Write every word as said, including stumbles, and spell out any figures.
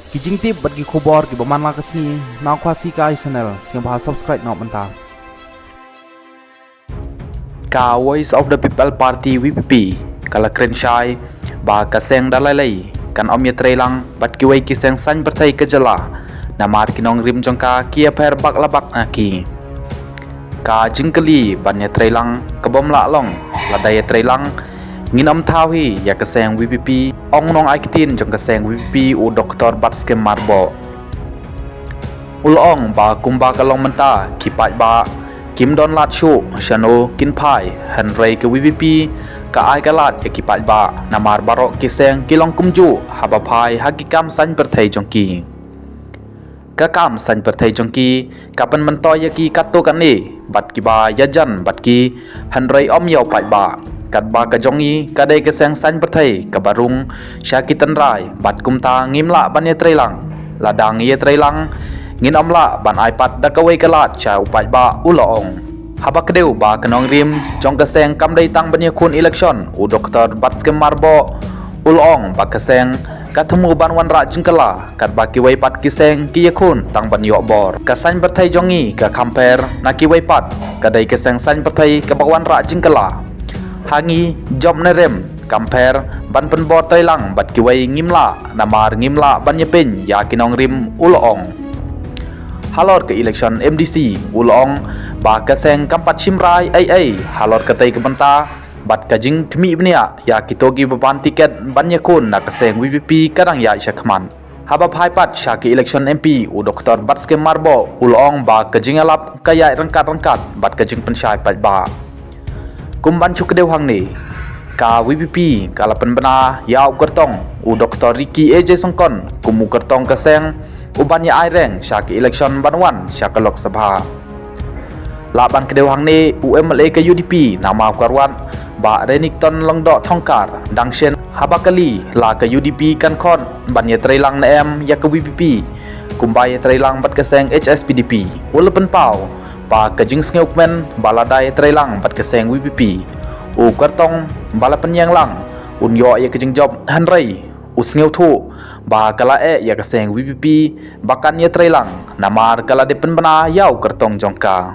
Ki jingtip bad ki khubor kiba man la ka sngi na Khasi Kai Channel, sngewbha subscribe noh mynta. Ka Voice of the People Party, V P P, ka la kren shai ba ka seng da lei lei kan ym ïatreilang bad kiwei ki seng saiñ pyrthei ka jylla, namar ki nongrim jong ka ki ïapher bak la bak na ki. Ka jingkylli ban ïatreilang ka bym lah long, lada ïatreilang ngin ym thaw hi ïa ka seng V P P, ong nongai ktien jong ka seng V P P u Doktor Batskhem Myrboh. U la ong ba kumba ka long mynta ki paidbah kim don lad shuh shano kin phai, hynrei ka V P P ka ai ka lad ïa ki paidbah, namar baroh ki seng ki long kumjuh haba phai ha ki kam saiñ pyrthei jong ki. Ka kam saiñ pyrthei jong ki ka pynmyntoi ïa ki katto katne bad kiba ïajan bad ki, hynrei ym ïa u paidbah. Katba ka jong ngi ka dei ka seng saiñ pyrthei kaba rung sha ki tynrai, bad kumta ngim lah ban ïatreilang. Lada ngi ïatreilang ngin ym lah ban ai pat da kawei ka lad sha u paidbah, u la ong. Haba kdew ba ka nongrim jong ka seng kam dei tang ban ïakhun election, u Doktor Batskhem Myrboh u la ong ba ka seng ka thmu ban wanrah jingkylla katba kiwei pat ki seng ki ïakhun tang ban ïoh bor. Ka saiñ pyrthei jong ngi ka kham pher na kiwei pat, ka dei ka seng saiñ pyrthei kaba wanrah jingkylla. Ha ngi jop ne rem kam pher ban pynbor treilang bad kiwei ngim lah, namar ngim lah ban ïapeiñ ïa ki nongrim, u la ong. Halor ka election M D C u la ong ba ka seng kam pat shim rai ei ei halor katei ka bynta, bad ka jingkhmih bniah ïa kito kiba pan tiket ban ïakhun na ka seng V P P ka dang ïaid shakhmat. Haba phai pat sha ka election M P, u Doktor Batskhem Myrboh u la ong ba ka jingïalap ka ïaid ryngkat ryngkat bad ka jingpynshai paidbah. Kum ban shu kdew hangne, ka V P P ka la pynbna ïa u kyrtong u Doktor Ricky A J Syngkon kum u kyrtong ka seng u ban ïa ai reng sha ka election ban wan sha ka Lok Sabha. Lah ban kdew hangne, u M L A ka U D P na Mawkyrwat, Bah Renikton Lyngdoh Thongkhar, dang shen haba kylli la ka U D P kan khot ban ïatreilang ne em ïa ka V P P kumba ïatreilang bad ka seng H S P D P. U la pynpaw ba ka jingsngewkmen ba lada ïatreilang bad ka seng V P P, u kyrtong ba la pynïeng lang un ïoh ïa ka jingjop, hynrei u sngewthuh ba ka la eh ïa ka seng V P P ba kan ïatreilang, namar ka la dep pynbna ïa u kyrtong jong ka.